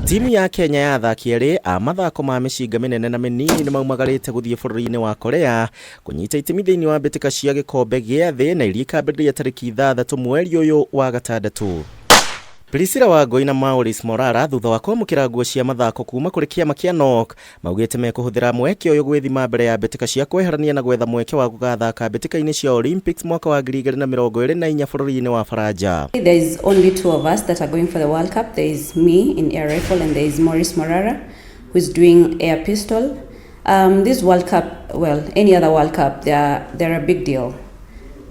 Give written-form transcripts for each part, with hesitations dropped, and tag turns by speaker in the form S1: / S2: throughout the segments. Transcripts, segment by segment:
S1: Timu ya Kenya ya athaki erĩ a mathako ma mĩcinga mĩnene na mĩnini nĩ maumagarĩte gũthiĩ bũrũri-inĩ wa Korea kũnyita itemi thĩinĩ wa mbĩtĩka cia gĩkombe gĩa thĩ na iria ikambĩrĩria tarĩki 6 mweri ũyũ wa gatandatũ. Priscilla Wangũi na Maurice Morara thutha wa kwamũkĩra nguo cia mathako kuma kũrĩ kĩama kĩa NOC maugĩte mekũhũthĩra mweke ũyũ gwĩthima mbere ya mbĩtĩka cia kweherania na gwetha mweke wa gũgathaka mbĩtĩka-inĩ cia Olympics mwaka wa 2024 bũrũri-inĩ wa Faranja.
S2: There is only two of us that are going for the World Cup. There is me in air rifle and there is Maurice Morara who is doing air pistol. This World Cup, well, any other World Cup, they're a big deal.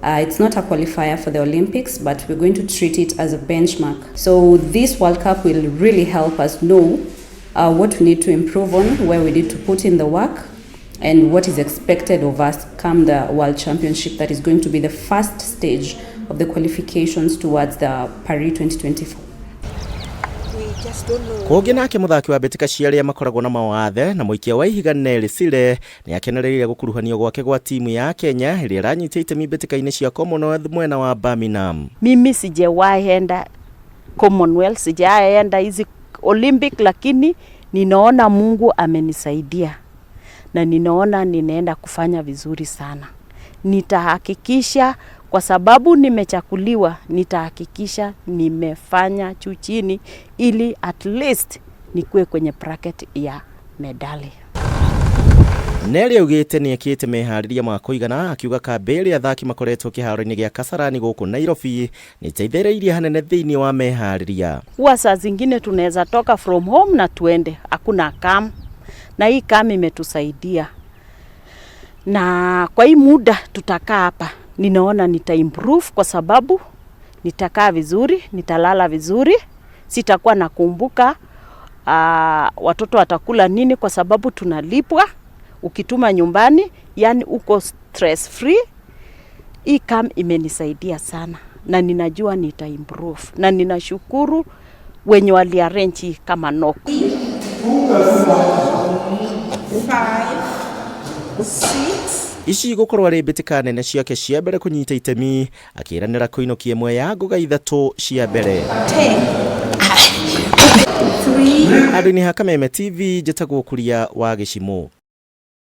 S2: It's not a qualifier for the Olympics, but we're going to treat it as a benchmark. So this World Cup will really help us know what we need to improve on, where we need to put in the work, and what is expected of us come the World Championship that is going to be the first stage of the qualifications towards the Paris 2024.
S1: Kũngĩ nake mũthaki wa mbĩtĩka cia arĩa makoragwo na mawathe na mũikia wa ihiga Nelly Sile nĩ akenereire gũkuruhanio gwake gwa timu ya Kenya ĩrĩa ĩranyita itemi mbĩtĩka-inĩ cia Commonwealth mwena wa Birmingham.
S3: Mimi sijawahi enda Commonwealth, sijawahi enda hizi Olympic, lakini ninaona Mungu amenisaidia na ninaona ninaenda kufanya vizuri sana. Nitahakikisha kwa sababu nimechaguliwa, nitahakikisha nimefanya juu chini ili at least nikuwe kwenye bracket ya medali.
S1: Nelly augĩte nĩ ekĩte meharĩria ma kũigana, akiuga kambĩ ĩrĩa athaki makoretwo kĩharo-inĩ gĩa Kasarani gũkũ Nairobi nĩ iteithĩrĩirie hanene thĩinĩ wa meharĩria.
S3: Huwa saa zingine tunaweza toka from home na tuende, hakuna camp, na hii camp imetusaidia, na kwa hii muda tutakaa hapa, ninaona nita improve kwa sababu nitakaa vizuri, nitalala vizuri, sitakuwa nakumbuka watoto watakula nini kwa sababu tunalipwa. Ukituma nyumbani, yani uko stress free. Hii camp imenisaidia sana na ninajua nita improve na ninashukuru wenye wali arrange hii kama NOC.
S4: 5, 6,
S1: Ici gũkorwo arĩ mbĩtĩka nene ciake cia mbere kũnyita itemi, akĩranĩra kũinũkia ĩmwe ya ngũga ithatũ cia mbere.
S4: 10, 3,
S1: Handũ-inĩ ha Kameme TV, njĩtagwo Kuria wa Gĩcimũ.